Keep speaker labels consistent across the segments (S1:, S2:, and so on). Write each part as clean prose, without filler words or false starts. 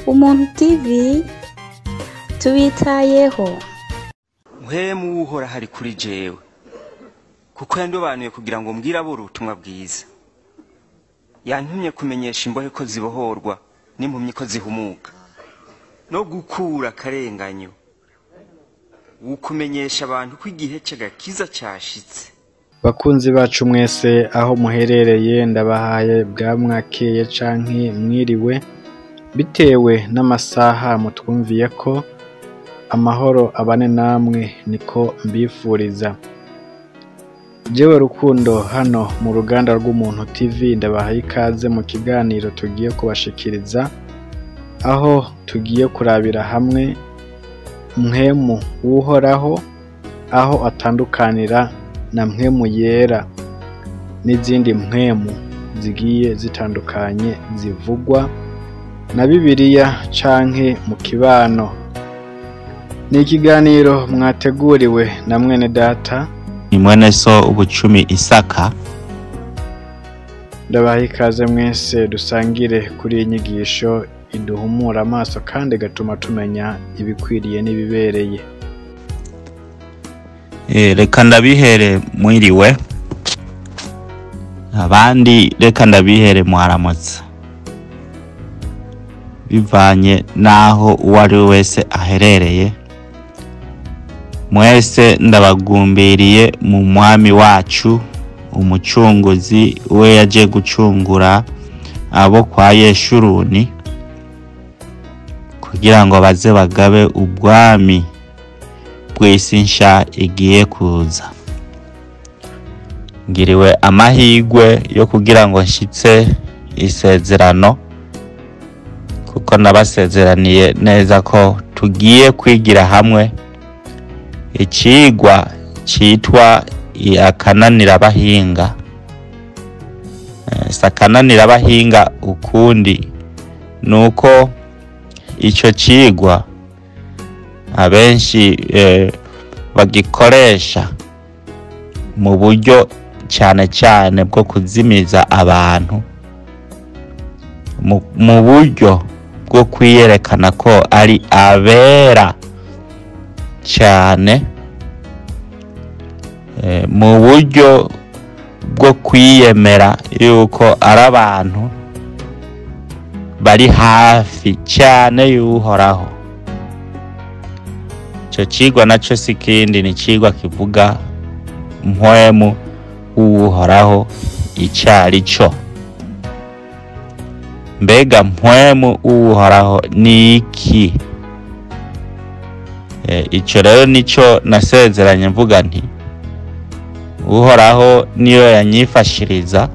S1: Umuntu TV tubitayeho.
S2: Mpwemu w'Uhoraho ari kuri jewe, kuko yandobanuye kugira ngo mbwire aboro ubutumwa bwiza. Yantumye kumenyesha imbohe ko zibohorwa n'impumyi ko zihumuka, no gukura akarenganyo, ukumenyesha abantu ko igihe c'agakiza cashitse.
S3: Bakunzi bacu mwese aho muherereye, ndabahaye bwa mwakeye canke mwiriwe, bitewe n'amasaha mutwumviye ko. Amahoro abane namwe, niko mbifuriza. Jewe Rukundo hano mu ruganda rw'Umuntu TV, ndabahaye ikaze mu kiganiro tugiye kubashikiriza, aho tugiye kurabira hamwe Mpwemu w'Uhoraho, aho atandukanira na Mpwemu Yera n'izindi mpwemu zigiye zitandukanye zivugwa na Bibiliya canke mu kibano. Ni ikiganiro mwateguriwe na mwene data
S4: ni mwene so Ubucumi Isaka.
S3: Ndabaha ikaze mwese, dusangire kuri iyi nyigisho iduhumura amaso kandi igatuma tumenya ibikwiriye n'ibibereye.
S4: Reka ndabihere mwiriwe, abandi reka ndabihere mwaramutse, bivanye n'aho uwo ari we wese aherereye. Mwese ndabagumbiriye mu mwami wacu umucunguzi, we yaje gucungura abo kwa Yeshuruni kugira ngo baze bagabe ubwami bw'isi nsha igiye kuza. Ngiriwe amahirwe yo kugira ngo nshitse isezerano, kuko nabasezeraniye neza ko tugiye kwigira hamwe icigwa citwa akananira bahinga. Si akananira bahinga ukundi, nuko ico cigwa abenshi bagikoresha mu buryo cyane cyane bwo kuzimiza abantu, mu buryo bwo kwiyerekana ko ari abera cyane, mu buryo bwo kwiyemera yuko ari abantu bari hafi cyane y'Uhoraho. Ico cigwa naco si kindi, ni cigwa kivuga Mpwemu w'Uhoraho icari co. Mbega Mpwemu w'Uhoraho ni iki? Ico rero nico nasezeranye mvuga nti Uhoraho niyo yanyifashiriza,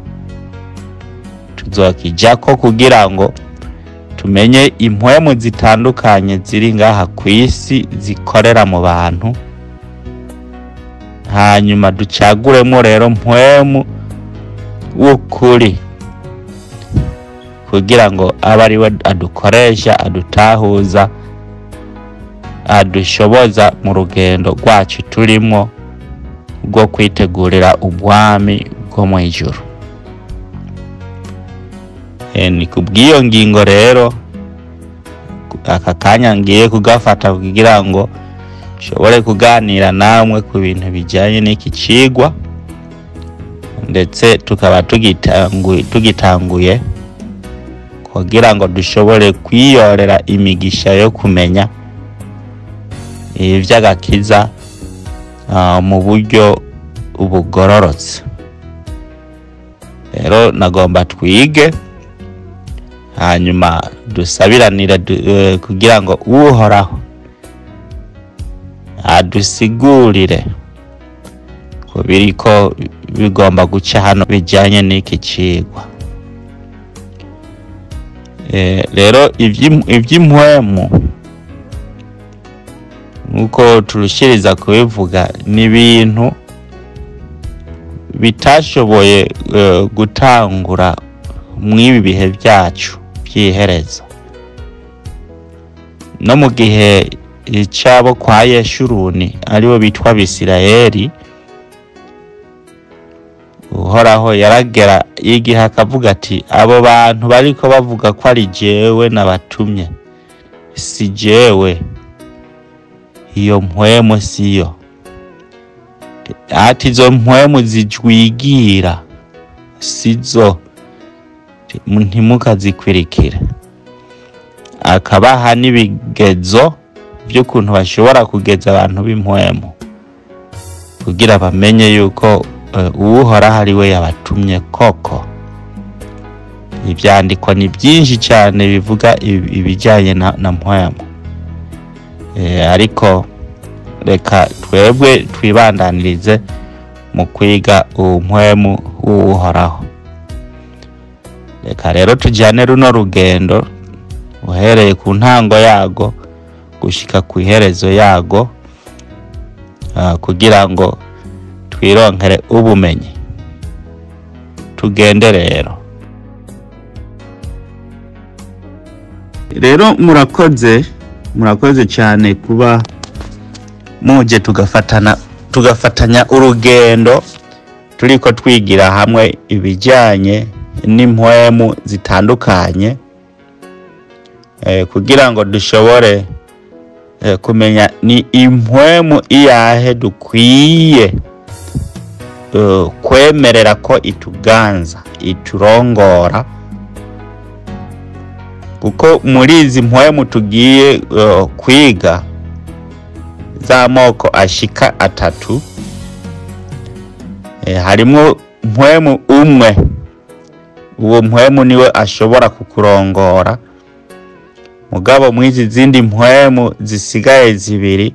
S4: tuzokijako kugira ngo tumenye impwemu zitandukanye ziri ngaha kw'isi zikorera mu bantu, hanyuma ducaguremo rero mpwemu w'ukuri kugira ngo abe ari we adukoresha, adutahuza, adushoboza mu rugendo rwacu turimo rwo kwitegurira ubwami bwo mu ijuru. Ni kubw'iyo ngingo rero aka kanya ngiye kugafata kugira ngo nshobore kuganira namwe ku bintu bijyanye n'iki cigwa, ndetse tukaba tugitanguye kugira ngo dushobore kwiyorera imigisha yo kumenya ivy'agakiza mu buryo bugororotse. Rero nagomba twige, hanyuma dusabiranire kugira ngo Uhoraho adusigurire ko biriko bigomba guca hano bijyanye n'iki cigwa. Rero ivy'impwemu nkuko turushiriza kubivuga, ni ibintu bitashoboye gutangura mw'ibi bihe byacu by'iherezo. No mu gihe icabo kwa Yeshuruni aribo bitwa Abisirayeli, Uhoraho yaragera igihe akavuga ati abo bantu bariko bavuga ko ari jewe nabatumye, si jewe, iyo mpwemu siyo. Ati izo mpwemu zijwigira sizo, ntimukazikwirikire. Akabaha n'ibigezo by'ukuntu bashobora kugeza abantu b'impwemu kugira bamenye yuko Uhoraho ari we yabatumye koko. Ibyandiko ni byinshi cyane bivuga ibijyanye na mpwemu, ariko reka twebwe twibandanirize mu kwiga umpwemu w'Uhoraho. Reka rero tujyane runo rugendo uhereye ku ntango yago gushika ku iherezo yago, kugira ngo twironkere ubumenyi. Tugende rero. Rero murakoze cyane kuba muje tugafatanya urugendo turiko twigira hamwe ibijyanye n'impwemu zitandukanye, kugira ngo dushobore kumenya ni impwemu iyahe dukwiye kwemerera ko ituganza, iturongora. Kuko muri izi mpwemu tugiye kwiga z'amoko ashika atatu, harimo mpwemu umwe. Uwo mpwemu niwe ashobora kukurongora, mugabo mwizi zindi mpwemu zisigaye zibiri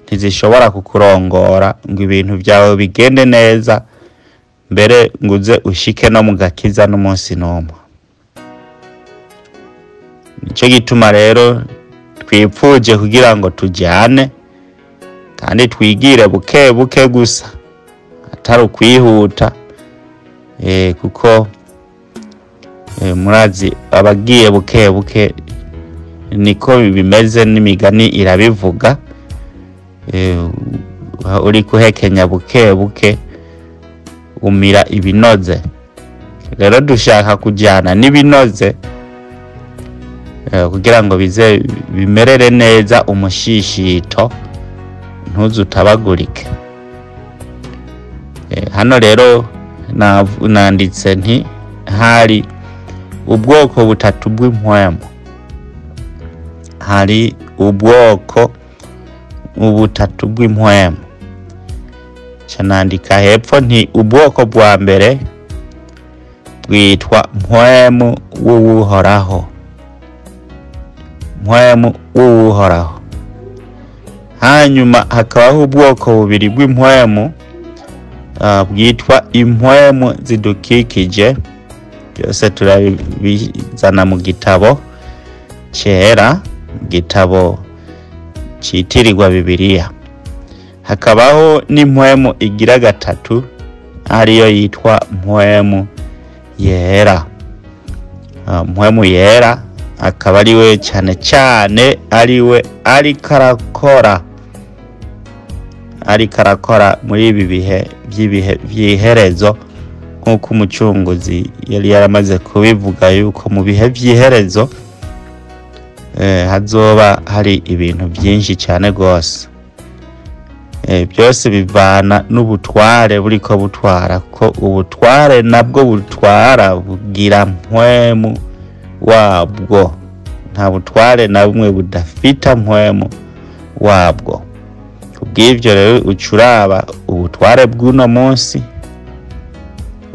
S4: ntizishobora kukurongora ngo ibintu byawe bigende neza, mbere nguze ushike no mu gakiza n'umunsi n'umwe. Nico gituma rero twipfuje kugira ngo tujyane kandi twigire buke buke gusa, atari ukwihuta, kuko murazi abagiye buke buke niko bimeze, n'imigani irabivuga. Uri kuhekenya buke buke umira ibinoze. Rero dushaka kujyana n'ibinoze kugira ngo bize bimerere neza umushishito, ntuzutabagurike. Hano rero nanditse nti hari ubwoko butatu bw'impwemu. Hari ubwoko butatu bw'impwemu. Nandika hepfo nti ubwoko bwa mbere bwitwa mpwemu w'Uhoraho. Mpwemu w'Uhoraho. Hanyuma hakabaho ubwoko bubiri bw'impwemu bwitwa impwemu zidukikije. Byose turabizana mu gitabo cyera, gitabo citirirwa Bibiliya. Hakabaho n'impwemu igira gatatu ariyo yitwa mpwemu yera. Mpwemu yera akaba ariwe cyane cyane ariwe ariko arakora muri ibi bihe by'ibihe by'iherezo, nk'uko umucunguzi yari yaramaze kubivuga yuko mu bihe by'iherezo hazoba hari ibintu byinshi cyane gose. Byose bivana n'ubutware buriko butwara, ko ubutware nabwo butwara bugira mpwemu wabwo. Nta butware na bumwe budafita mpwemu wabwo. Kubw'ivyo rero ucuraba ubutware bw'uno munsi.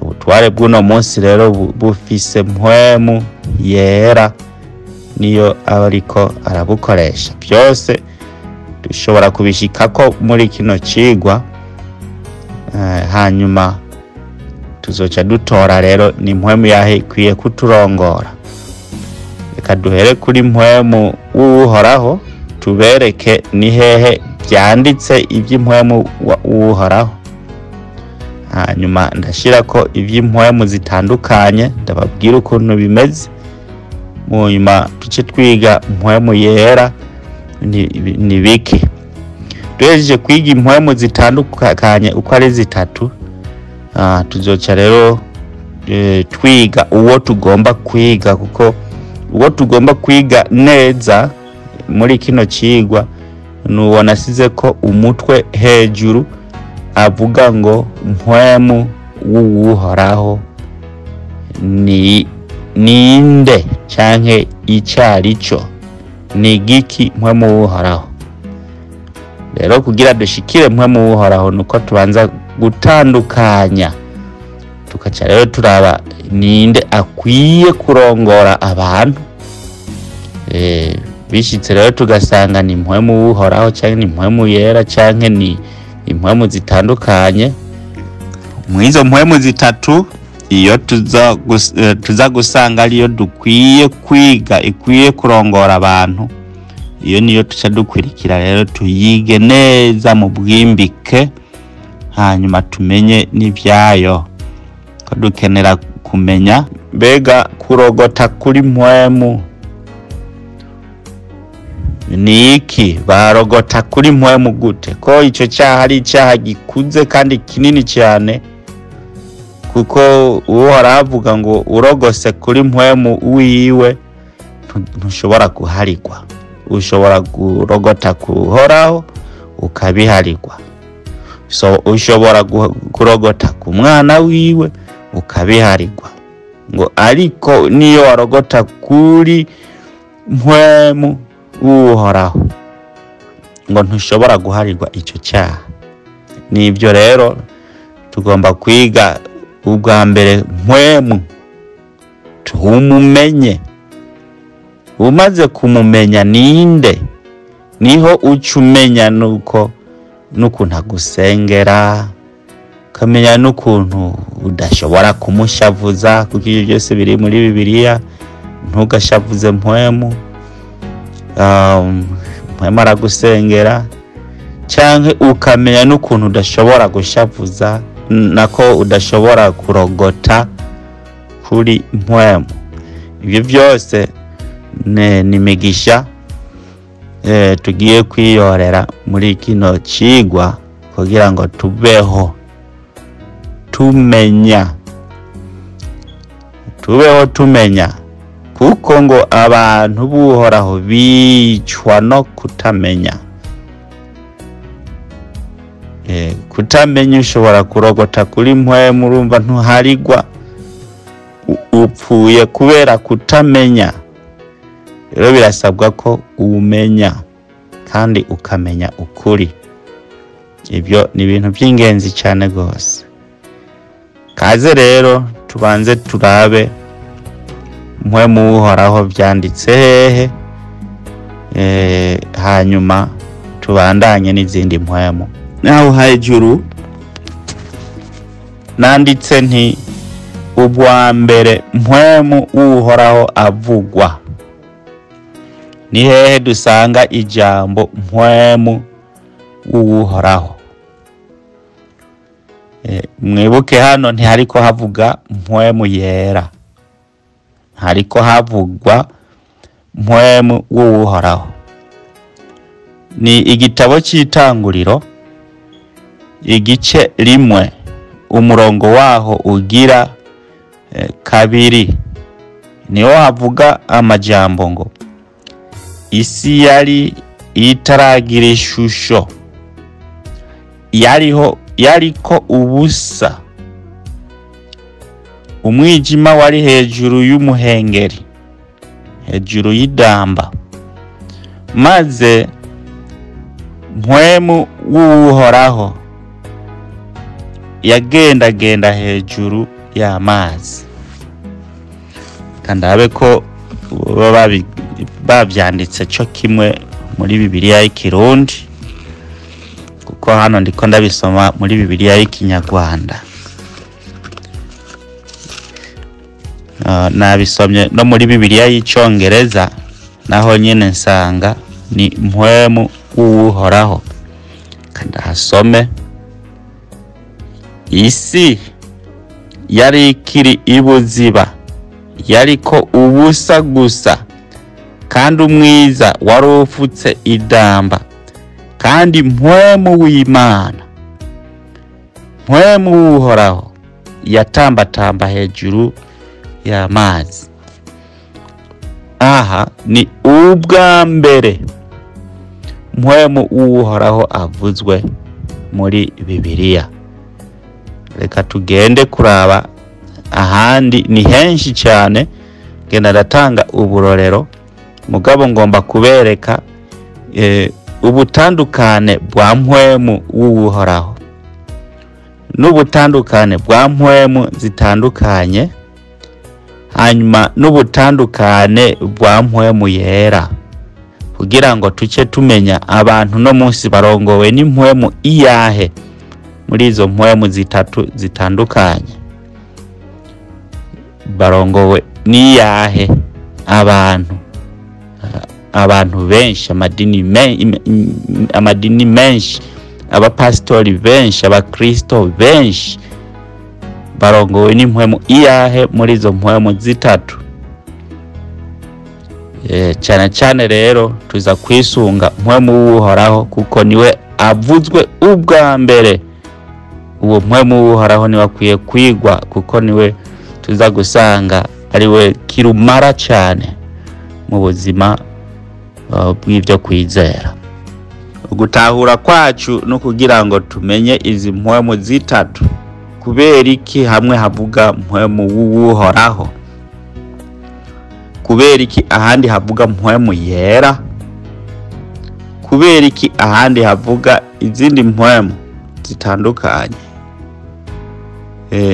S4: Ubutware bw'uno munsi rero bufise mpwemu yera, niyo abariko arabukoresha. Byose dushobora kubishikako muri kino cigwa, hanyuma tuzoca dutora rero ni mpwemu yahe ikwiye kuturongora. Reka duhere kuri mpwemu w'Uhoraho, tubereke ni hehe byanditse iby'impwemu w'Uhoraho. Hanyuma ndashirako iby'impwemu zitandukanye, ndababwira ukuntu bimeze. Munyuma tuce twiga mpwemu yera ni biki. Duhejeje kwiga impwemu zitandukanye uko ari zitatu, tuzoca rero twiga uwo tugomba kwiga, kuko uwo tugomba kwiga neza muri kino cigwa nuwo nasize ko umutwe hejuru avuga ngo mpwemu w'Uhoraho ni ninde canke icarico, ni giki mpwemu w'Uhoraho. Rero kugira dushikire mpwemu w'Uhoraho nuko tubanza gutandukanya, tukaca rero turaba ninde akwiye kurongora abantu. Bishitse rero tugasanga ni mpwemu w'Uhoraho canke ni mpwemu yera canke ni impwemu zitandukanye. Mwizo mpwemu zitatu iyo tuza gusanga ariyo dukwiye kwiga, ikwiye kurongora abantu, iyo niyo tuca dukwirikira rero tuyige neza mu bwimbike, hanyuma tumenye n'ivyayo. Ko dukenera kumenya mbega kurogota kuri mpwemu ni iki, barogota kuri mpwemu gute, ko ico cyaha ari icyaha gikuze kandi kinini cyane, kuko Uhoraho avuga ngo urogose kuri mpwemu wiwe ntushobora kuharigwa. Ushobora kurogota kuhoraho ukabiharigwa, so ushobora kurogota ku mwana wiwe ukabiharigwa, ngo ariko niyo warogota kuri mpwemu Uhoraho ngo ntushobora guharirwa ico cyaha. Nibyo rero tugomba kwiga ubwa mbere mpwemu tumumenye. Umaze kumumenya ninde, niho uca umenya nuko n'ukuntu agusengera, ukamenya n'ukuntu udashobora kumushavuza, kuko ibyo byose biri muri Bibiliya. Ntugashavuze mpwemu, mpwemu aragusengera, canke ukamenya n'ukuntu udashobora gushavuza, nako udashobora kurogota kuri mpwemu. Ibyo byose ni migisha tugiye kwiyorera muri kino cigwa kugira ngo tubeho tumenya, tubeho tumenya, kuko ngo abantu b'Uhoraho bicwa no kutamenya. Kutamenya ushobora kurogota kuri mpwemu, urumva ntuharigwa, upfuye kubera kutamenya. Rero birasabwa ko umenya kandi ukamenya ukuri. Ibyo ni ibintu by'ingenzi cyane gose. Kaze rero tubanze turabe mpwemu w'Uhoraho byanditse hehe, hanyuma tubandanye n'izindi mpwemu. Naho hejuru nanditse nti ubwa mbere mpwemu w'Uhoraho avugwa. Ni hehe dusanga ijambo mpwemu w'Uhoraho? Mwibuke hano ntihariko havuga mpwemu yera, hariko havugwa mpwemu w'Uhoraho. Ni igitabo cy'itanguriro igice 1 umurongo waho ugira 2, niho havuga amajambo ngo isi yari itaragira ishusho, yariho yariko ubusa, umwijima wari hejuru y'umuhengeri, hejuru y'idamba, maze mpwemu w'Uhoraho yagendagenda hejuru y'amazi. Kandi abe ko babyanditse cyo kimwe muri Bibiliya y'ikirundi, kuko hano ndiko ndabisoma muri Bibiliya y'ikinyarwanda. Nabisomye no muri Bibiliya y'icongereza, naho nyene nsanga ni mpwemu w'Uhoraho. Kandi hasome isi yari ikiri ibuziba, yariko ubusa gusa, kandi umwiza wari ufutse idamba, kandi mpwemu w'Imana, mpwemu w'Uhoraho yatambatamba hejuru y'amazi. Aha ni ubwa mbere mpwemu w'Uhoraho avuzwe muri Bibiliya. Reka tugende kuraba ahandi, ni henshi cyane, genda ndatanga uburorero, mugabo ngomba kubereka ubutandukane bwa mpwemu w'Uhoraho n'ubutandukane bwa mpwemu zitandukanye, hanyuma n'ubutandukane bwa mpwemu yera, kugira ngo tuce tumenya abantu no munsi barongowe n'impwemu iyahe muri izo mpwemu zitatu zitandukanye. Barongowe n'iyahe abantu benshi, amadini menshi, abapasitori benshi, abakristo benshi barongowe n'impwemu iyahe muri izo mpwemu zitatu. Cyane cyane rero tuza kwisunga mpwemu w'Uhoraho, kuko niwe avuzwe ubwa mbere. Uwo mpwemu w'Uhoraho niwe akwiye kwigwa, kuko niwe tuza gusanga ariwe kirumara cyane mu buzima bw'ibyo kwizera. Ugutahura kwacu no kugira ngo tumenye izi mpwemu zitatu, kubera iki hamwe havuga mpwemu w'Uhoraho, kubera iki ahandi havuga mpwemu yera, kubera iki ahandi havuga izindi mpwemu zitandukanye.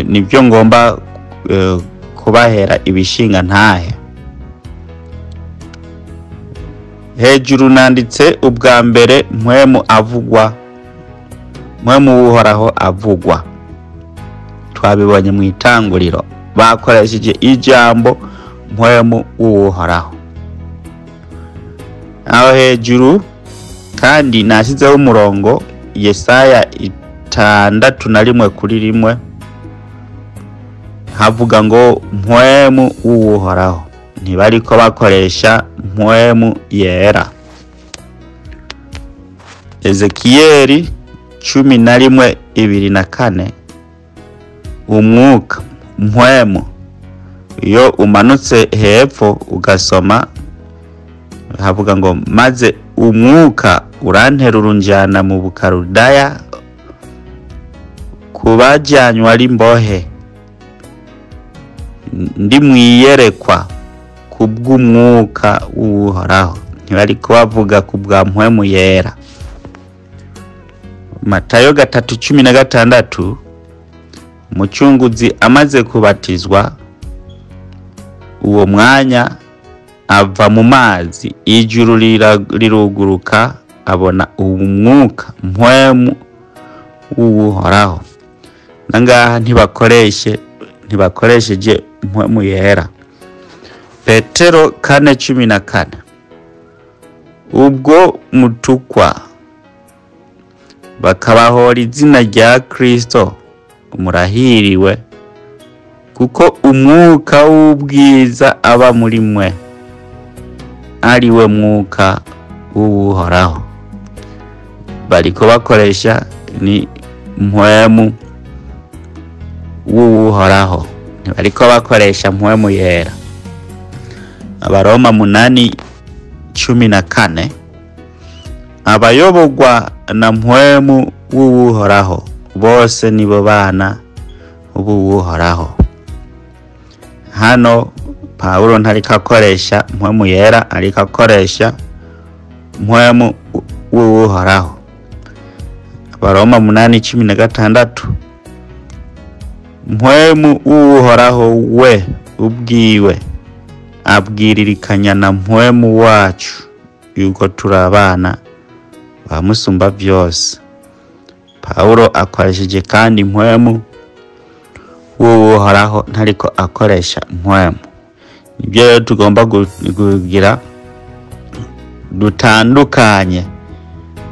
S4: Nibyo ngomba kubahera ibishinga ntahe. Hejuru nanditse ubwa mbere mpwemu avugwa, mpwemu w'Uhoraho avugwa. Twabibonye mu itanguriro, bakoresheje ijambo mpwemu w'Uhoraho. Aho hejuru kandi nashyizeho umurongo Yesaya 61:1, havuga ngo mpwemu w'Uhoraho, ntibariko bakoresha mpwemu yera. Ezekiyeli 11:24, umwuka mpwemu, iyo umanutse hepfo ugasoma havuga ngo maze umwuka uranterura unjyana mu Bukaludaya kubajyanywa ari imbohe, ndi mwiyerekwa kubw'umwuka w'Uhoraho. Ntibariko bavuga kubwa mpwemu yera. Matayo 3:16, Umucunguzi amaze kubatizwa, uwo mwanya ava mu mazi, ijuru riruguruka, abona umwuka mpwemu w'Uhoraho. Nangaha ntibakoresheje mpwemu yera. Petero 4:14, ubwo mutukwa bakabahora izina rya Kristo, murahiriwe, kuko umwuka w'ubwiza aba muri mwe, ari we mwuka w'Uhoraho. Bariko bakoresha ni mpwemu w'Uhoraho, bariko bakoresha mpwemu yera. Abaroma 8:14, abayobogwa na mpwemu w'Uhoraho bose nibo bana b'Uhoraho. Hano Paulo ntariko akoresha mpwemu yera, ariko akoresha mpwemu w'Uhoraho. Abaroma 8:16, mpwemu w'Uhoraho we ubwiwe abwiririkanya na mpwemu wacu yuko turi abana ba Musumba byose. Paulo akoresheje kandi mpwemu w'Uhoraho, ntariko akoresha mpwemu. Nibyo rero tugomba kugira dutandukanye,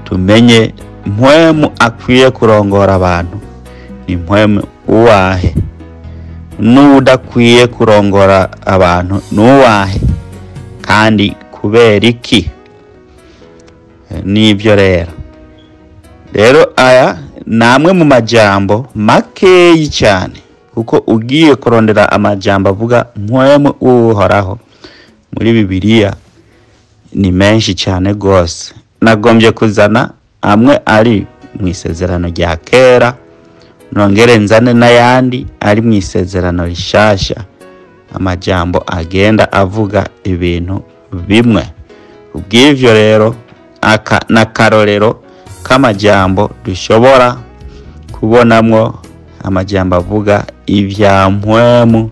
S4: tumenye mpwemu akwiye kurongora abantu ni mpwemu uwahe, n'udakwiye kurongora abantu n'uwahe, kandi kubera iki. Nibyo rero aya namwe mu majambo makeyi cyane, kuko ugiye kurondera amajambo avuga mpwemu w'Uhoraho muri Bibiliya ni menshi cyane gose. Nagombye kuzana amwe ari mu isezerano rya kera, nongere nzane n'ayandi ari mu isezerano rishasha, amajambo agenda avuga ibintu bimwe. Kubw'ivyo rero aka n'akarorero k'amajambo dushobora kubonamwo amajambo avuga ivya mpwemu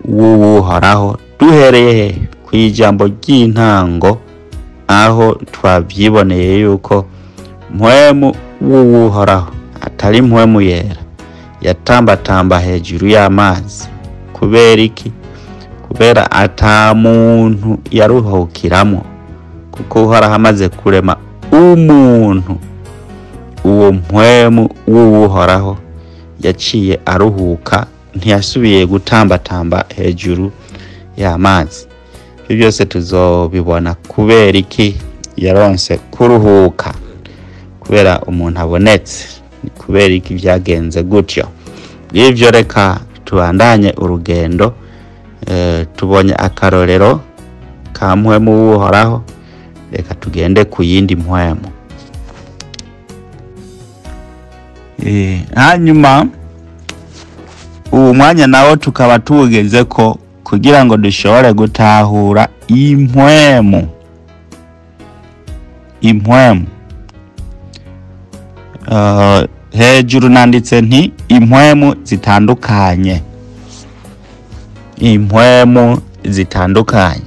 S4: w'Uhoraho, duhereye kw'ijambo ry'intango aho twavyiboneye yuko mpwemu w'Uhoraho atari mpwemu yera yatambatamba hejuru y'amazi. Kubera iki? Kubera ata muntu yaruhukiramwo, kuko Uhoraho amaze kurema umuntu, uwo mpwemu w'Uhoraho yaciye aruhuka, ntiyasubiye gutambatamba hejuru y'amazi. Ibyo byose tuzobibona. Kubera iki yaronse kuruhuka? Kubera umuntu abonetse. Kubera iki byagenze gutyo? Ivyo reka tubandanye urugendo. Tubonye akarorero ka mpwemu w'Uhoraho, reka tugende ku yindi mpwemu. Hanyuma uwo mwanya nawo tukaba tuwugeze ko kugira ngo dushobore gutahura impwemu. Impwemu hejuru nanditse nti impwemu zitandukanye. Impwemu zitandukanye.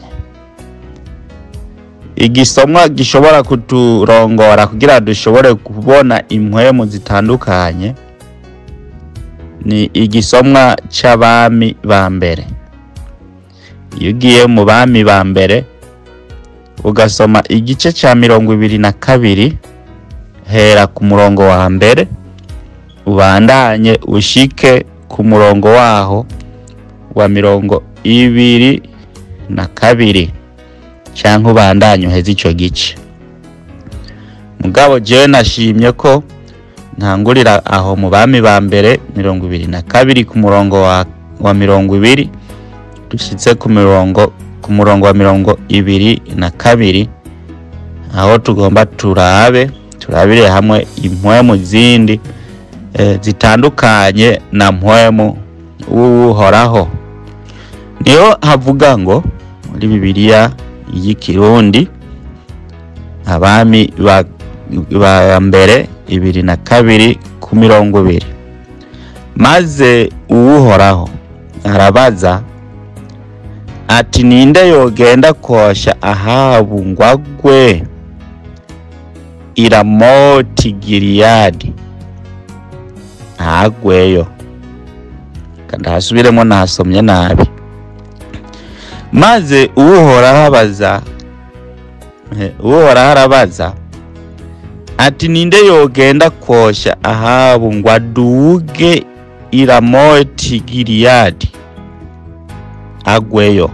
S4: Igisomwa gishobora kuturongora kugira dushobore kubona impwemu zitandukanye ni igisomwa c'abami ba mbere. Iyo ugiye mu bami ba mbere ugasoma igice ca 22, hera ku murongo wa mbere ubandanye ushike ku murongo waho wa 22, canke ubandanye uheze ico gice. Mugabo jewe nashimye ko ntangurira aho mu bami ba mbere 22 ku murongo wa 20, dushitse ku murongo wa 22, aho tugomba turabire hamwe impwemu zindi zitandukanye na mpwemu w'Uhoraho. Niyo havuga ngo muri Bibiliya y'ikirundi abami ba mbere 22 ku 20, maze Uhoraho arabaza ati ninde yogenda kosha Ahabu ngo agwe i Ramoti Giliyadi? Ntagweyo. Kandi hasubiremo nasomye nabi. Maze Uhoraho arabaza ati ninde yogenda kosha Ahabu ngo aduge i Ramoti Giliyadi agweyo?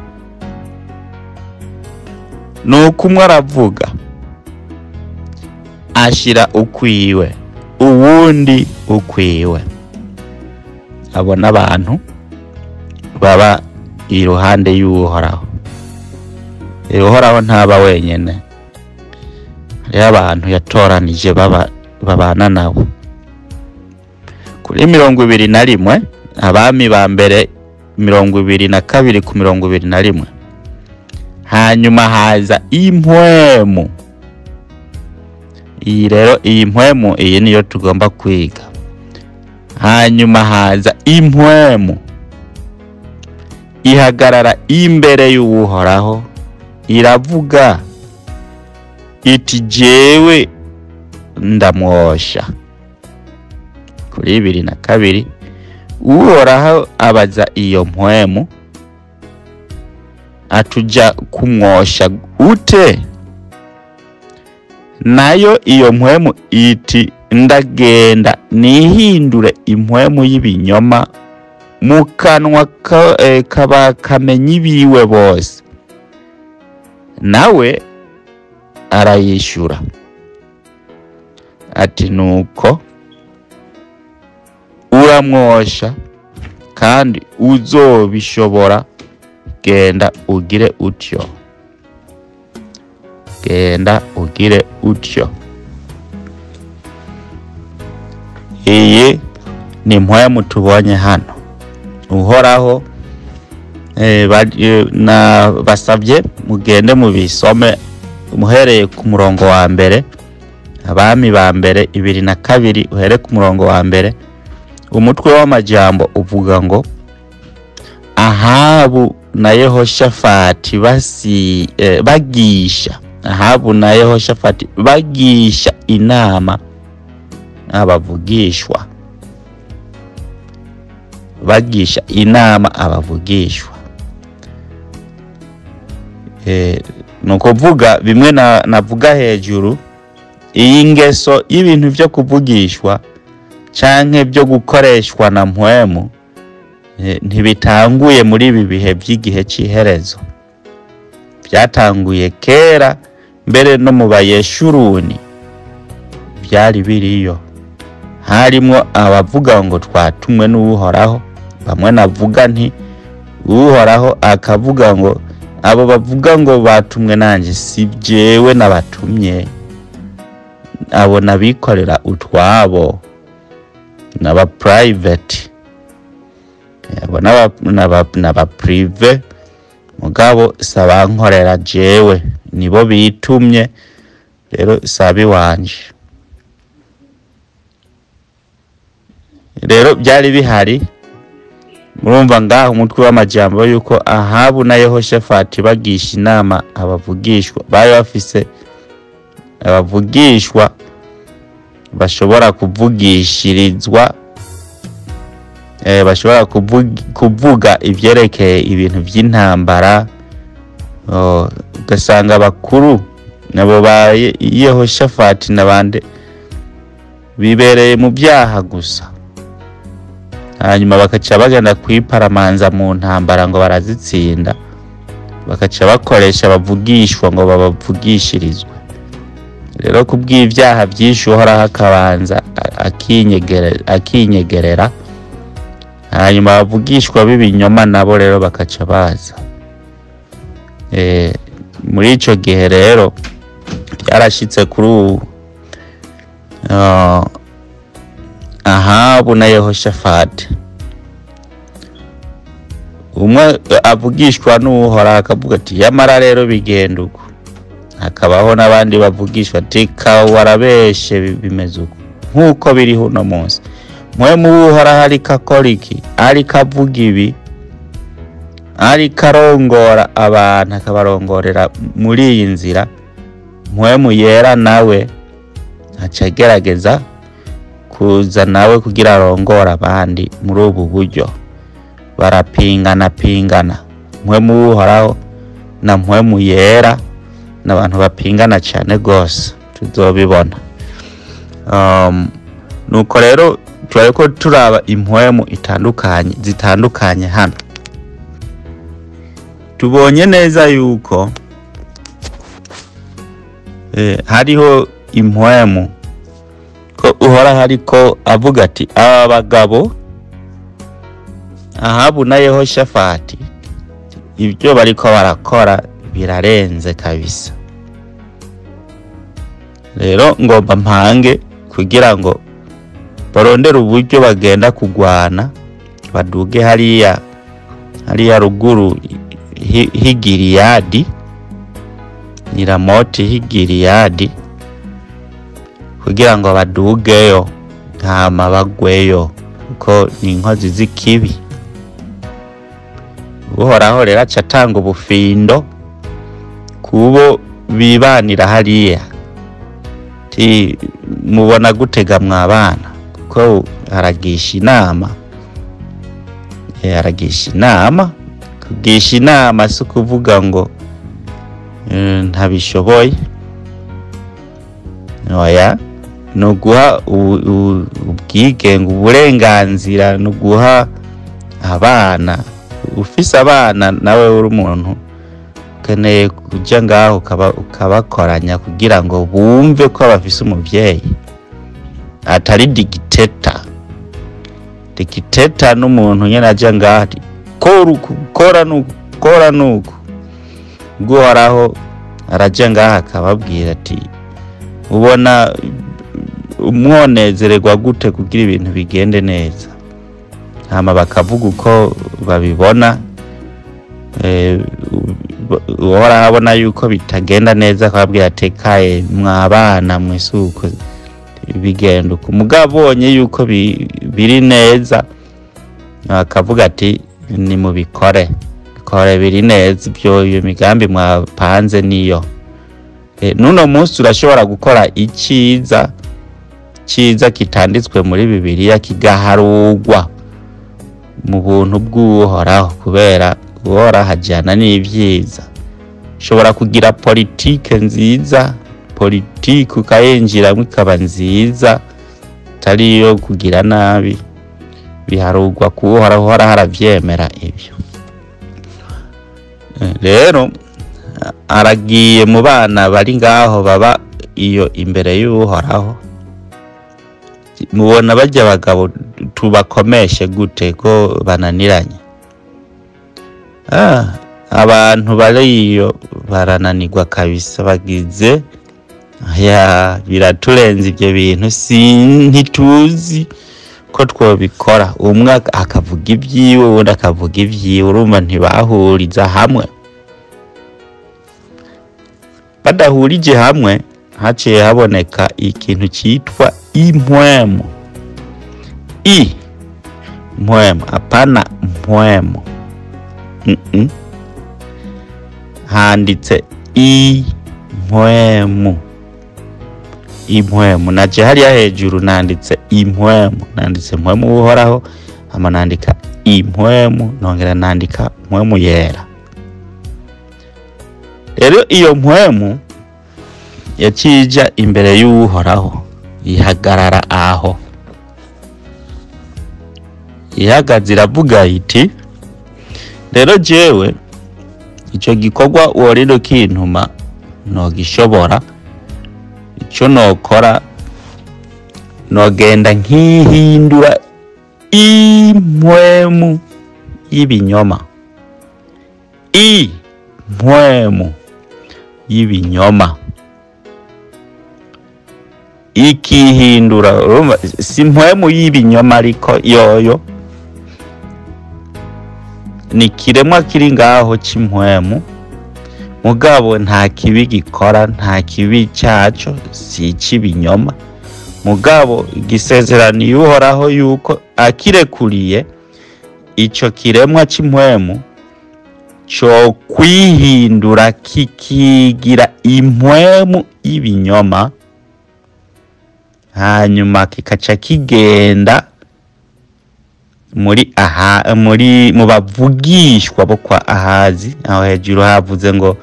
S4: Nuko umwe aravuga ashira ukwiwe, uwundi ukwiwe. Abona abantu baba iruhande y'Uhoraho. Uhoraho ntaba wenyene, hariho abantu yatoranije babana nabo. Kuri 21, abami ba mbere 22 ku 21, hanyuma haza impwemu. Iyi rero, iyi mpwemu iyi niyo tugomba kwiga. Hanyuma haza impwemu ihagarara imbere y'Uhoraho, iravuga iti jewe ndamwosha. Kuri 22, Uhoraho abaza iyo mpwemu atuja kumwosha ute? Nayo iyo mpwemu iti ndagenda nihindure impwemu y'ibinyoma mu kanwa kabakamenyi biwe bose. Nawe arayishura ati nuko uramwosha kandi uzobishobora, Genda ugire utyo, genda ugire utyo. Iyi ni mpwemu tubonye hano. Uhoraho na basabye mugende mubisome muhereye ku murongo wa mbere, Abami ba mbere 22, uhere ku murongo wa mbere. Umutwe w'amajambo uvuga ngo Ahabu na Yehoshafati bagisha, Ahabu na Yehoshafati bagisha inama abavugishwa, bagisha inama abavugishwa. Nuko vuga bimwe navuga hejuru, iyi ngeso y'ibintu byo kuvugishwa canke byo gukoreshwa na mpwemu ntibitanguye muri ibi bihe by'igihe c'iherezo. Byatanguye kera, mbere no mu Bayeshuruni byari biriyo. Harimwo abavuga ngo twatumwe n'Uhoraho, bamwe navuga nti Uhoraho akavuga ngo abo bavuga ngo batumwe nanje si jewe nabatumye, abo nabikorera utwabo, naba private, abo naba prive, mugabo sabankorera jewe, nibo bitumye, rero sabi wanje. Rero byari bihari. Murumva ngaho umutwe w'amajambo yuko Ahabu na Yehoshafati bagisha inama abavugishwa, bari bafise abavugishwa bashobora kuvugishirizwa, bashobora kuvuga ivyerekeye ibintu by'intambara. Ugasanga abakuru nabo ba Yehoshafati n'abandi bibereye mu byaha gusa, hanyuma bakaca bagenda kwiparamanza mu ntambara ngo barazitsinda, bakaca bakoresha abavugishwa ngo babavugishirizwe. Rero kubw'ibyaha byinshi Uhoraho akabanza akinyegerera, hanyuma abavugishwa b'ibinyoma nabo rero bakaca baza. Muri ico gihe rero byarashitse kuri ubu Ahabu na Yehoshafati, umwe avugishwa n'Uhoraho akavuga ati yamara rero bigenda uko, hakabaho n'abandi bavugishwa ati warabeshe bimeze uko, nk'uko biriho uno munsi. Mpwemu w'Uhoraho ariko akora iki? Ariko avuga ibi, ariko arongora abantu, akabarongorera muri iyi nzira. Mpwemu yera nawe aca agerageza kuza nawe kugira arongora abandi muri ubu buryo. Barapingana pingana, Mpwemu w'Uhoraho na Mpwemu yera n'abantu bapingana cyane gose, tuzobibona. Nuko rero turariko turaba impwemu itandukanye zitandukanye hano. Tubonye neza yuko hariho impwemu ko Uhoraho ariko avuga ati aba bagabo Ahabu na Yehoshafati ibyo bariko barakora birarenze kabisa. Rero ngomba mpange kugira ngo barondere uburyo bagenda kugwana, baduge hariya ruguru h'Igiliyadi, ni Ramoti h'Igiliyadi, kugira ngo badugeyo hama bagweyo, kuko ni inkozi z'ikibi. Uhoraho rero aca atanga ubufindo kubo bibanira hariya, ti mubona gutega mwabana, kuko aragisha inama. Aragisha inama. Kugisha inama si ukuvuga ngo ntabishoboye, oya, ni uguha ubwigenge, uburenganzira, ni uguha abana. Ufise abana nawe uri umuntu ukeneye kuja ngaho ukabakoranya kugira ngo bumve ko bafise umuvyeyi atari dictator. Dictator n'umuntu nyene aja ngaho ati kora uku, kora nuku, twokora nuko. Uhoraho araja ngaha akababwira ati ubona umwonezererwa gute kugira ibintu bigende neza, hama bakavuga uko babibona. Uhoraho abona yuko bitagenda neza akababwira ati kaye mwabana mwisuko bigenda uko. Mugabo abonye yuko biri neza akavuga ati nimubikore, bikore biri neza, ibyo iyo migambi mwapanze niyo. Nuno munsi urashobora gukora iciza ciza kitanditswe muri Bibiliya kigaharugwa mu buntu bw'Uhoraho, kubera Uhoraho ajana n'ivyiza. Ushobora kugira politike nziza, politike ukayinjiramwo ikaba nziza, atari iyo kugira nabi, biharugwa ku Uhoraho, Uhoraho aravyemera ivyo. Rero aragiye mu bana bari ngaho baba iyo imbere y'Uhoraho, mubona barya abagabo tubakomeshe gute ko bananiranye? Abantu bari iyo barananirwa kabisa, bagize ya biraturenze ibyo bintu, ntituzi ko twobikora. Umwe akavuga ibyiwe, uwundi akavuga ibyiwe, urumva ntibahuriza hamwe. Badahurije hamwe haciye haboneka ikintu cyitwa impwemu. I mpwemu, apana mpwemu. Handitse i mpwemu. Impwemu naje hariya hejuru nanditse impwemu, nanditse mpwemu Uhoraho, hama nandika impwemu, nongera nandika mpwemu yera. Rero iyo mpwemu yacija imbere y'Uhoraho ihagarara aho, ihagaze iravuga iti rero jewe ico gikorwa worero kintuma nogishobora, ico nokora nogenda nkihindura impwemu y'ibinyoma, impwemu y'ibinyoma ikihindura. Si mpwemu y'ibinyoma ariko yoyo ni kiremwa kiri ngaho c'impwemu, mugabo nta kibi gikora, nta kibi cyaco, si ic'ibinyoma. Mugabo igisezerano Uhoraho yuko akirekuriye ico kiremwa c'impwemu co kwihindura kikigira impwemu y'ibinyoma, hanyuma kikaca kigenda muri aha muri mu bavugishwa bo kwa Ahazi. Aho hejuru havuze ngo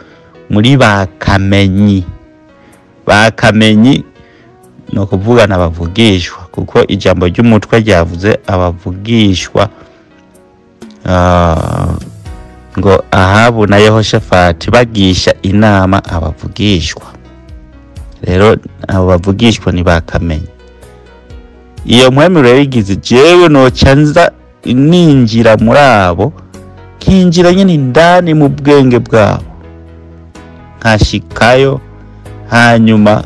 S4: muri bakamenyi. Bakamenyi no kuvuga n'abavugishwa, kuko ijambo ry'umutwe ryavuze abavugishwa, ngo Ahabu na Yehoshafati bagisha inama abavugishwa. Rero abo bavugishwa ni bakamenyi. Iyo mpwemu rero igize jewe noca nza ninjira muri abo, kinjira nyine indani mu bwenge bwabo, nkashikayo, hanyuma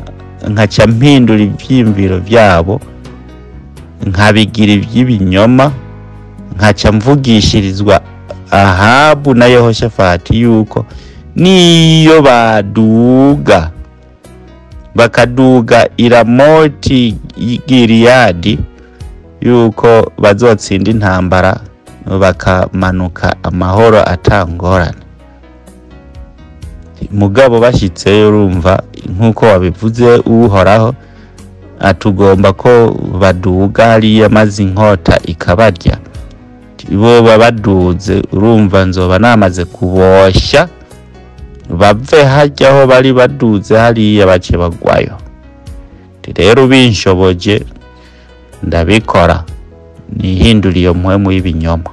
S4: nkaca mpindura ivyiyumviro vyabo, nkabigira ivy'ibinyoma, nkaca mvugishirizwa Ahabu na Yehoshafati yuko niyo baduga bakaduga Iramoti Giliyadi yuko bazotsinda intambara bakamanuka amahoro atangorane. Mugabo bashitseyo urumva nkuko wabivuze Uhoraho atugomba ko baduga hariya maze inkota ikabarya, bo babaduze urumva nzoba namaze kuboshya bave hajya aho bari baduze hariya bace bagwayo. Rero binshoboje ndabikora, nihindura iyo mpwemu y'ibinyoma.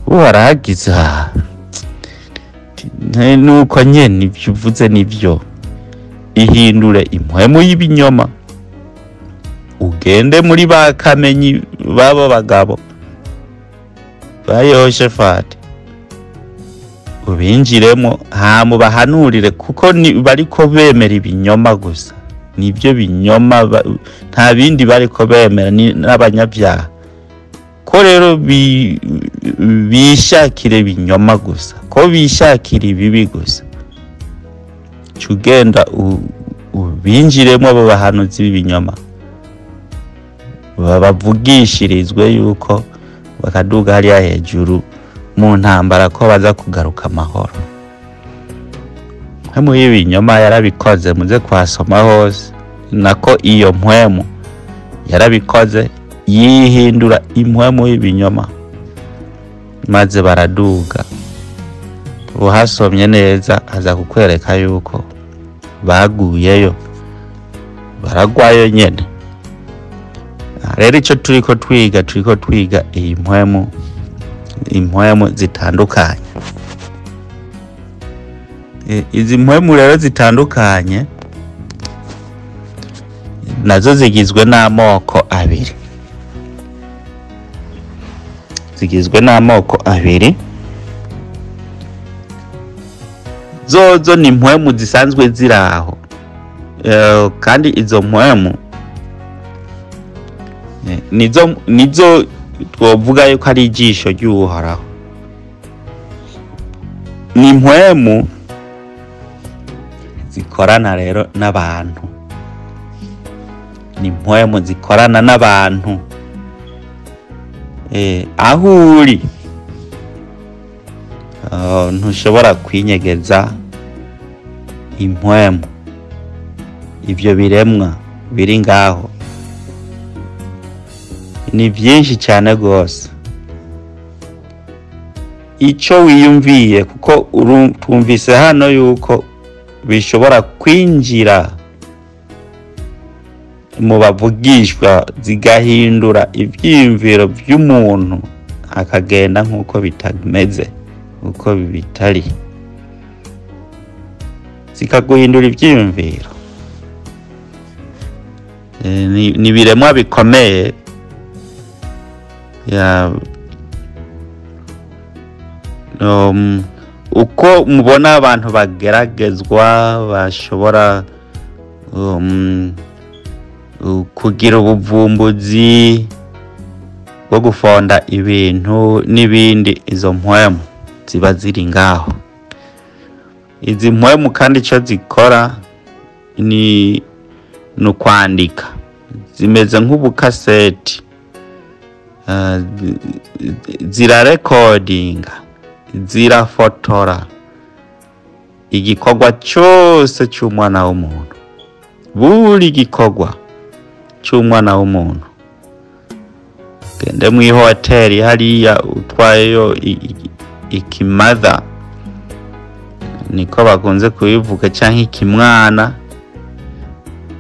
S4: Uhoraho agize nuko nyene ivyo uvuze nivyo, ihindure impwemu y'ibinyoma, ugende muri bakamenyi babo bagabo ba Yehoshafati, Ubinjiremo hama ubahanurire, kuko bariko bemera ibinyoma gusa. Nibyo binyoma, nta bindi bariko bemera, n'abanyabyaha. Ko rero bishakira ibinyoma gusa, ko bishakira ibibi gusa, ugenda ubinjiremo abo bahanuzi b'ibinyoma, bavugishirizwe yuko bakaduga hariya hejuru mu ntambara, ko baza kugaruka amahoro. Mpwemu y'ibinyoma yarabikoze, muze kuhasoma hose. Nako iyo mpwemu yarabikoze, yihindura impwemu y'ibinyoma, maze baraduga. Uhasomye neza aza kukwereka yuko baguyeyo, baragwayo nyene. Rero ico turiko twiga, turiko twiga iyi mpwemu, impwemu zitandukanye. Izi mpwemu rero zitandukanye nazo zigizwe n'amoko abiri, zigizwe n'amoko abiri. Zozo ni mpwemu zisanzwe ziraho, kandi izo mpwemu nizo twovuga yuko ari ijisho ry'Uhoraho. Ni mpwemu zikorana rero n'abantu, ni mpwemu zikorana n'abantu. Aho uri ntushobora kwinyegeza impwemu, ivyo biremwa biri ngaho ni byinshi cyane gose. Ico wiyumviye, kuko twumvise hano yuko bishobora kwinjira mu bavugishwa, zigahindura ivyiyumviro vy'umuntu akagenda nk'uko bitameze, uko bitari, zikaguhindura ivyiyumviro. Ni biremwa bikomeye. Uko mubona abantu bageragezwa, bashobora kugira ubuvumbuzi bwo gufonda ibintu n'ibindi, izo mpwemu ziba ziri ngaho. Izi mpwemu kandi ico zikora ni ukwandika, zimeze nk'ubukaseti, zirarekodinga, zirafotora igikorwa cyose cy'umwana w'umuntu, buri gikorwa cy'umwana w'umuntu. Gende mu hoteli hariya utwayeyo ikimadha, niko bakunze kubivuga, canke ikimwana,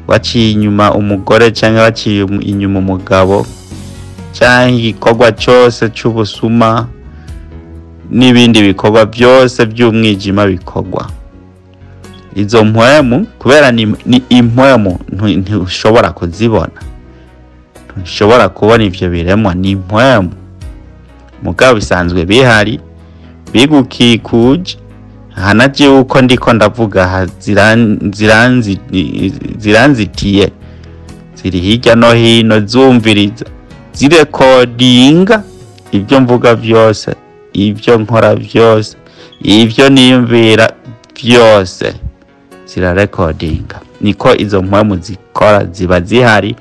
S4: waciye inyuma umugore canke waciye inyuma umugabo, canke igikorwa cyose c'ubusuma n'ibindi bikorwa byose by'umwijima bikorwa. Izo mpwemu kubera ni impwemu, ntushobora kuzibona, ntushobora kubona ivyo biremwa, ni impwemu mugabo bisanzwe bihari bigukikuje. Hanaje uko ndiko ndavuga ziranzitiye, ziri hirya no hino, zumviriza, zirekodinga ibyo mvuga byose, ibyo nkora byose, ibyo niyumvira byose, zirarekodinga. Niko izo mpwemu zikora, ziba zihari.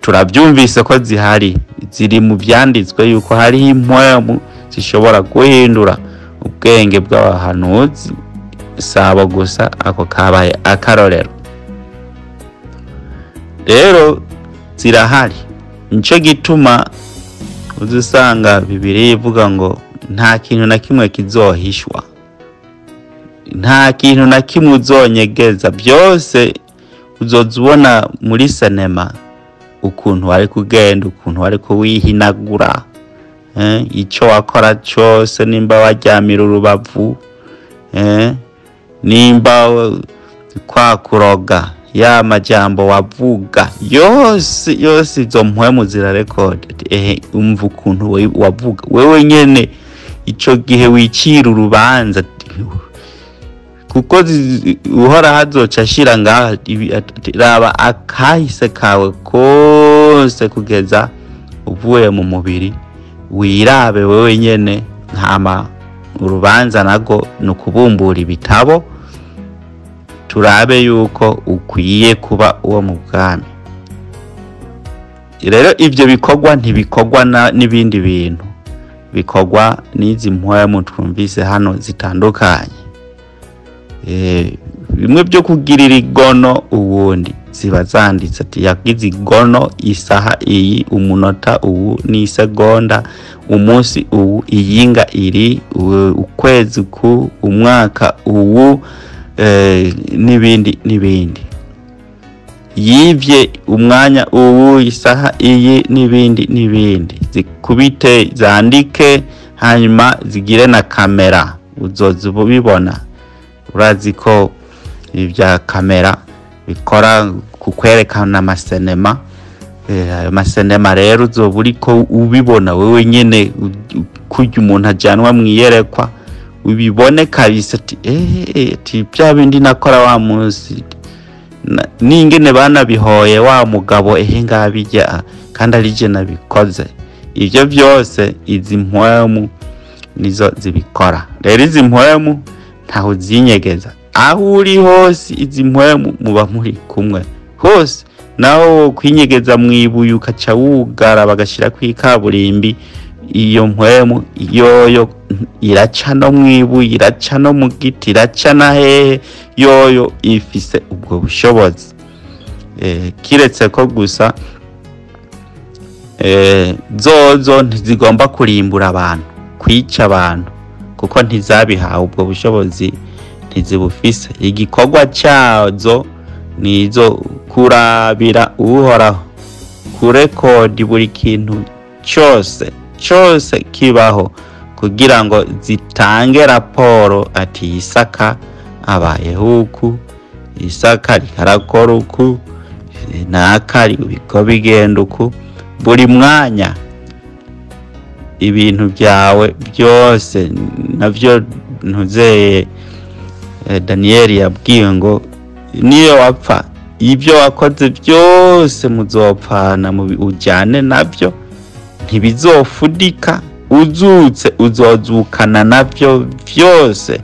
S4: Turabyumvise ko zihari, ziri mu byanditswe yuko hariho impwemu zishobora guhindura ubwenge bw'abahanuzi. Sabo gusa, ako kabaye akarorero. Rero zirahari, nico gituma uzusanga Bibiliya ivuga ngo nta kintu na kimwe kizohishwa, nta kintu na kimwe uzonyegeza, byose uzoza ubona muri sinema ukuntu wari kugenda, ukuntu wari kuwihinagura, ico wakora cyose, nimba waryamira urubavu, nimba kwa kuroga, ya majambo wavuga yose yose, izo mpwemu zirarekodi. Umva ukuntu wavuga wewe nyene ico gihe wicira urubanza. Kuko Uhoraho azoca ashira ngaha, raba akahise kawe kose kugeza uvuye mu mubiri, wirabe wewe nyene. Ntama urubanza nago ni ukubumbura ibitabo, turabe yuko ukwiye kuba uwo mu bwami. Rero ivyo bikorwa ntibikorwa n'ibindi bintu, bikorwa n'izi mpwemu twumvise hano zitandukanye. Bimwe byo kugirira igono uwundi ziba zanditse ati yagize igono isaha iyi, umunota uwu n'isegonda, umunsi uwu, iyinga iri, ukwezi ku, umwaka uwu, n'ibindi n'ibindi. Yivye umwanya uwu, isaha iyi, n'ibindi n'ibindi. Zikubite zandike, hanyuma zigire na kamera, uzoza ubibona. Urazi ko ibya kamera bikora kukwerekana amasenema. Ayo masenema rero uzoba uriko ubibona wewe nyene, kurya umuntu ajanwa mwiyerekwa, ubibone kabisa ati ati bya bindi nakora wa munsi, n'ingene banabihoye wa mugabo, ehe ngabijya kandi ari je nabikoze. Ivyo byose izi mpwemu nizo zibikora. Rero izi mpwemu ntaho zinyegeza, aho uri hose izi mpwemu muba muri kumwe hose. Naho kwinyegeza mwibuye ukaca wugara bagashira kwikaburimbi, iyo mpwemu yoyo iraca no mwibuye, iraca no mu giti, iraca na hehe, yoyo ifise ubwo bushobozi. Kiretse ko gusa zozo ntizigomba kurimbura abantu, kwica abantu, kuko ntizabihawe ubwo bushobozi, ntizibufise. Igikorwa cyazo nizo kurabira Uhoraho, kurekodi buri kintu cyose cyose kibaho, kugira ngo zitange raporo ati Isaka abayeho uku, Isaka rikarakora uku, naka biko bigenda uku. Buri mwanya ibintu byawe byose navyo ntuzeye. Daniel yabwiwe ngo niyo wapfa ibyo wakoze byose muzopfana, ujyane nabyo, ntibizofudika, uzutse uzozukana nabyo byose.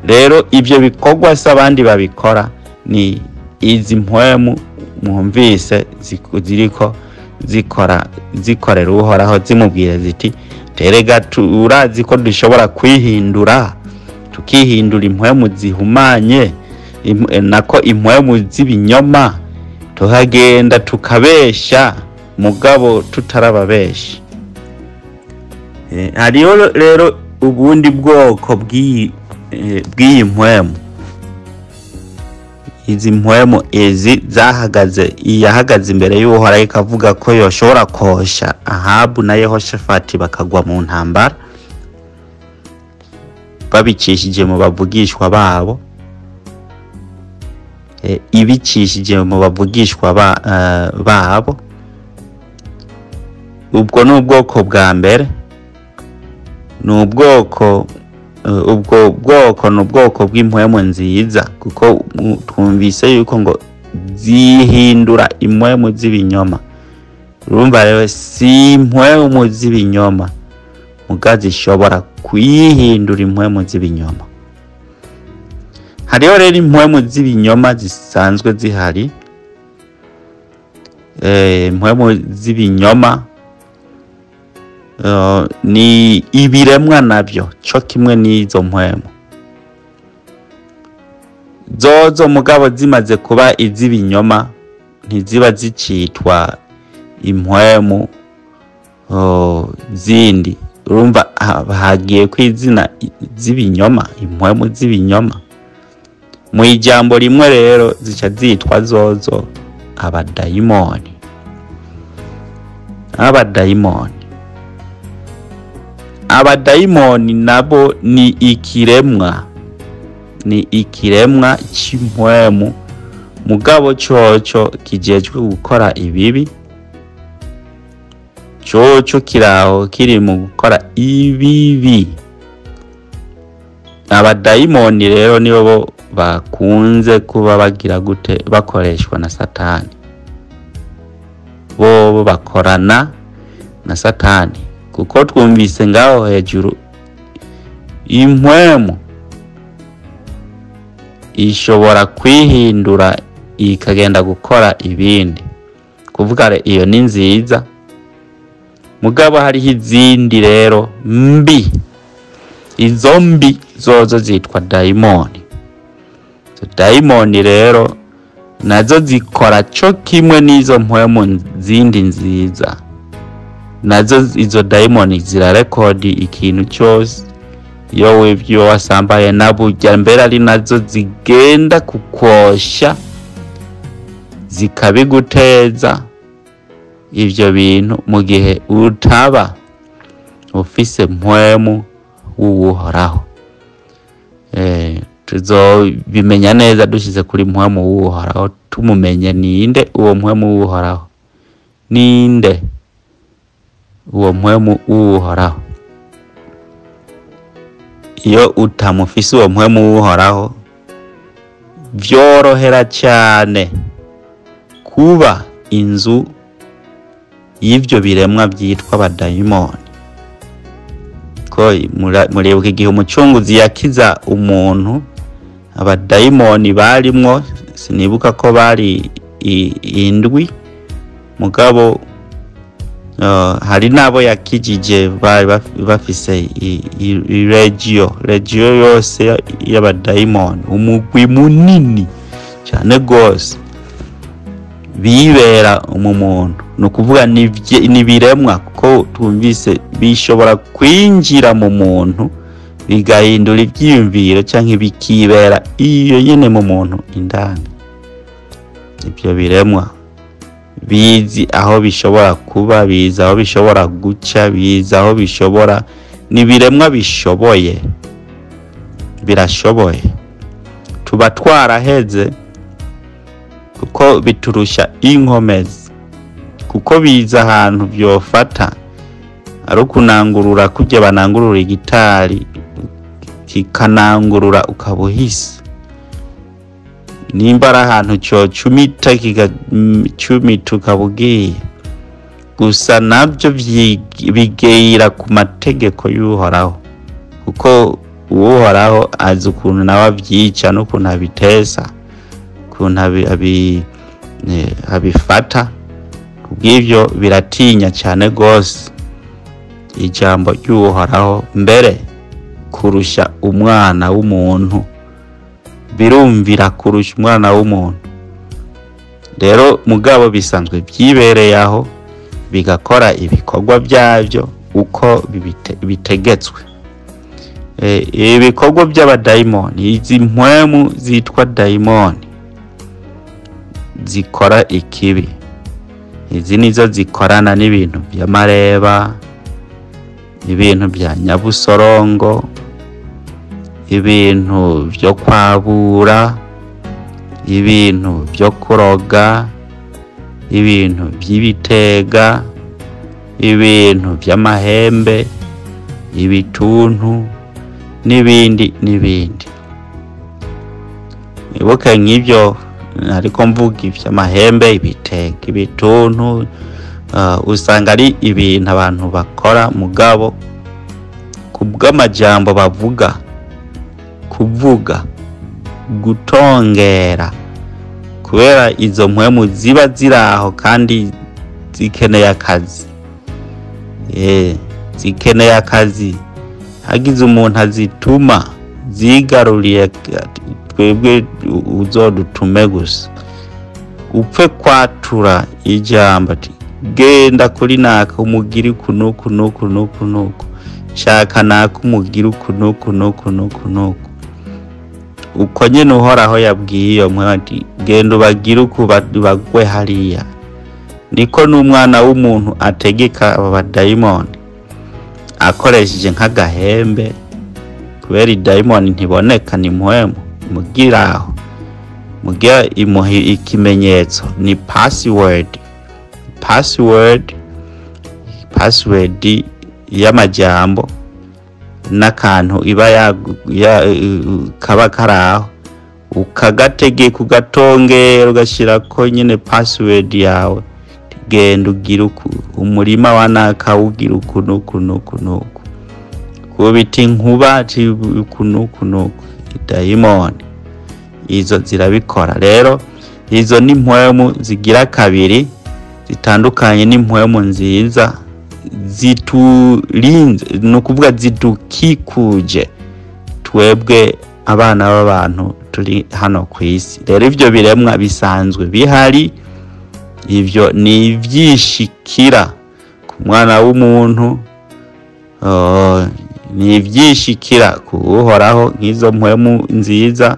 S4: Rero ibyo bikorwa se abandi babikora, ni izi mpwemu mwumvise ziriko zikora, zikorera Uhoraho, zimubwira ziti terega urazi ko dushobora kwihindura, tukihindura impwemu zihumanye, nako impwemu z'ibinyoma, tukagenda tukabesha mugabo tutarababesha. Hariho rero ubundi bwoko bw'iyi mpwemu. Izi mpwemu izi zahagaze, iyahagaze imbere y'Uhoraho ikavuga ko yoshobora kosha Ahabu na Yehoshafati bakagwa mu ntambara, babicishije mu bavugishwa babo, ibicishije mu bavugishwa babo. Ubwo ni ubwoko bwa mbere, ni ubwoko ubwo bwoko ni ubwoko bw'impwemu nziza, kuko twumvise yuko ngo zihindura impwemu z'ibinyoma. Urumva rero si impwemu z'ibinyoma, muga zishobora kwihindura impwemu z'ibinyoma. Hariho rero impwemu z'ibinyoma zisanzwe zihari. Impwemu z'ibinyoma ni ibiremwa nabyo cyo kimwe n'izo mpwemu zozo, mugabo zimaze kuba iz'ibinyoma ntiziba zicitwa impwemu zindi. Urumva hagiye kwizina z'ibinyoma, impwemu z'ibinyoma. Mu ijambo rimwe rero zica zitwa zozo abadayimoni. Abadayimoni, abadayimoni nabo ni ikiremwa, ni ikiremwa cy'impwemu, mugabo coco kijejwe gukora ibibi. Coco kiraho kiri mu gukora ibibi. Abadayimoni rero nibo bo bakunze kuba bagira gute, bakoreshwa na Satani. Bobo bakorana na Satani, kuko twumvise ngaho hejuru impwemu ishobora kwihindura ikagenda gukora ibindi. Kuvuga iyo ni nziza, mugabo hariho izindi rero mbi. Izo mbi zozo zitwa dayimoni. Izo dayimoni rero nazo zikora co kimwe n'izo mpwemu zindi nziza. Nazo izo dayimoni zirarekodi ikintu cyose iyo wivyo wasambaye na burya mbere ari nazo zigenda kukwosha zikabiguteza ivyo bintu mu gihe utaba ufise mpwemu w'Uhoraho. Tuzobimenya neza dushize kuri mpwemu w'Uhoraho, tumumenye ninde uwo mpwemu w'Uhoraho, ninde uwo mpwemu w'Uhoraho. Iyo utamufise uwo mpwemu w'Uhoraho vyorohera cyane kuba inzu y'ivyo biremwa byitwa abadayimoni. Ko muribuka igihe umucunguzi yakiza umuntu, abadayimoni barimwo, sinibuka ko bari indwi, mugabo hari nabo yakijije bari bafise regio yose y'abadayimoni, umugwi munini cyane gose bibera mu muntu. Ni ukuvuga ni biremwa, kuko twumvise bishobora kwinjira mu muntu bigahindura ibyiyumviro canke bikibera iyo nyene mu muntu indani. Ibyo biremwa bizi aho bishobora kuba, bizi aho bishobora guca, bizi aho bishobora, ni biremwa bishoboye, birashoboye. Tuba twaraheze kuko biturusha inkomezi, kuko biza ahantu byofata ari ukunangurura kujya banangurura igitari kikanangurura ukabuhisa. Nimba ari ahantu cocumita kigacumita ukabugiye. Gusa nabyo bigera ku mategeko y'Uhoraho, kuko Uhoraho azi ukuntu nawe abyica n'ukuntu abitesa, ukuntu abifata. Kubw'ivyo biratinya cyane gose ijambo ry'Uhoraho mbere kurusha umwana w'umuntu, birumvira kurusha umwana w'umuntu. Rero mugabo bisanzwe byibereye aho bigakora ibikorwa byabyo uko bitegetswe. Ibikorwa by'abadayimoni, izi mpwemu zitwa dayimoni zikora ikibi, izi nizo zikorana n'ibintu by'amareba, ibintu bya nyabusorongo, ibintu byo kwabura, ibintu byo kuroga, ibintu by'ibitega, ibintu by'amahembe, ibituntu n'ibindi n'ibindi. Ibuke nk'ibyo ariko mvuga iby'amahembe, ibitega, ibituntu, usanga ari ibintu abantu bakora mugabo kubw'amajambo bavuga, kuvuga, gutongera, kubera izo mpwemu ziba ziraho kandi zikeneye akazi. Zikeneye akazi. Hagize umuntu azituma zigaruriye, twebwe uzodutume gusa upfe kwatura ijambo ati genda kuri naka umugiri kunuku nuku nuku nuku, shaka naka umugiri kunuku nuku nuku nuku. Uko nyene Uhoraho yabwiye iyo mpwemu ati genda ubagire uku bagwe hariya, niko n'umwana w'umuntu ategeka aba badayimoni akoresheje nk'agahembe, kubera idayimoni ntiboneka ni mpwemu mugiraho mugira imuha ikimenyetso, ni password, password y'amajambo. n'akantu iba kaba karaho, ukagategeka ugatongera ugashyirako nyine password yawe, genda ugira uku, umurima wa naka ugira uku nuku nuku nuku, kubita inkuba uku nuku nuku, dayimoni izo zirabikora. Rero izo ni impwemu zigira kabiri zitandukanye n'impwemu nziza ziturinze, ni ukuvuga zidukikuje twebwe abana b'abantu turi hano ku isi. Rero ivyo biremwa bisanzwe bihari, ivyo ni ivyishikira ku mwana w'umuntu, ni ivyishikira ku Uhoraho nk'izo mpwemu nziza,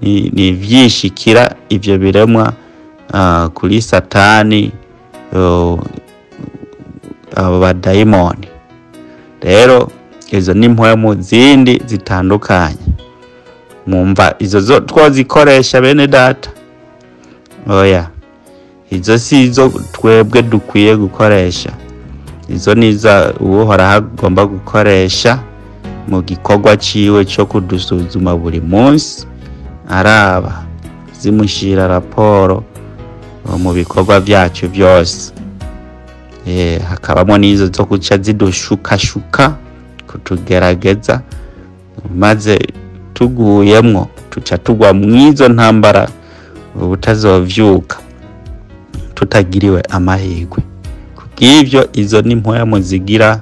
S4: ni ivyishikira ivyo biremwa kuri Satani, abo badayimoni. Rero izo ni impwemu zindi zitandukanye. Mumva izo zo twozikoresha bene data? Oya, izo si izo twebwe dukwiye gukoresha, izo ni iza Uhoraho agomba gukoresha mu gikorwa ciwe cyo kudusuzuma buri munsi, araba zimushira raporo mu bikorwa byacu byose. Hakabamo n'izo zo guca zidushukashuka kutugerageza, maze tuguyemwo tuca tugwa mw'izo ntambara ubutazovyuka tutagiriwe amahirwe. Kubw'ivyo izo ni impwemu zigira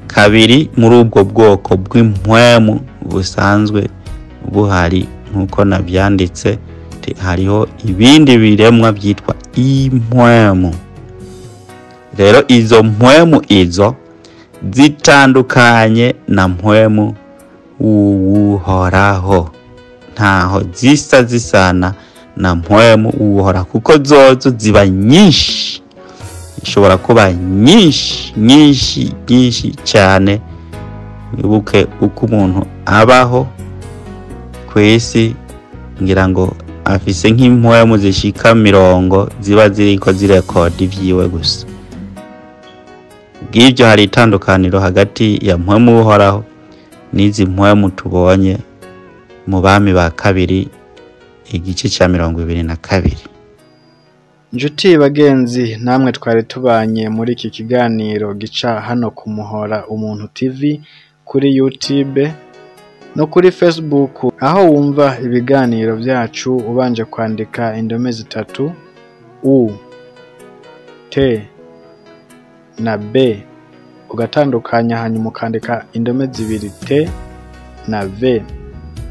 S4: kabiri muri ubwo bwoko bw'impwemu busanzwe buhari, nk'uko navyanditse. Hariho ibindi biremwa byitwa impwemu. Rero izo mpwemu izo zitandukanye na mpwemu w'Uhoraho, ntaho zisa zisana na mpwemu w'Uhoraho, kuko zozo ziba nyinshi, ishobora kuba nyinshi nyinshi nyinshi cyane. Wibuke uko umuntu abaho ku isi, ngira ngo afise nk'impwemu zishika 20 ziba ziriko zirekoda ivyiwe gusa. Bw'ivyo hari itandukaniro hagati ya mpwemu w'Uhoraho n'izi mpwemu tubonye mu Bami ba kabiri igice ca 22.
S3: Njuti bagenzi, namwe twari tubanye muri iki kiganiro gica hano ku Muhora Umuntu TV, kuri YouTube no kuri Facebook, aho wumva ibiganiro byacu ubanje kwandika indome zitatu U T na B, ugatandukanya hanyuma ukandika indome zibiri T na V,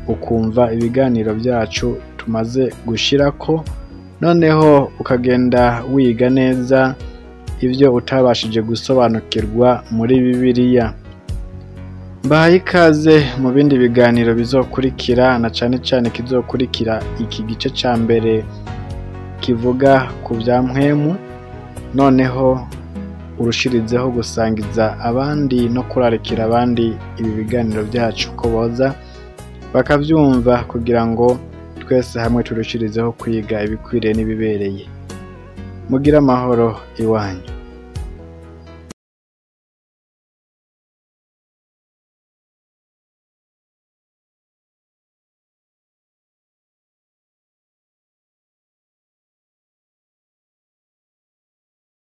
S3: ukumva ibiganiro byacu tumaze gushirako. Noneho ukagenda wiga neza ibyo utabashije gusobanukirwa muri Bibiliya. Mbahaye ikaze mu bindi biganiro bizokurikira, na cane cane kizokurikira iki gice ca mbere kivuga ku bya mpwemu. Noneho urushirizeho gusangiza abandi no kurarikira abandi ibi biganiro byacu ko boza bakavyumva, kugira ngo twese hamwe turushirizeho kwiga ibikwiriye n'ibibereye. Mugire amahoro iwanyu.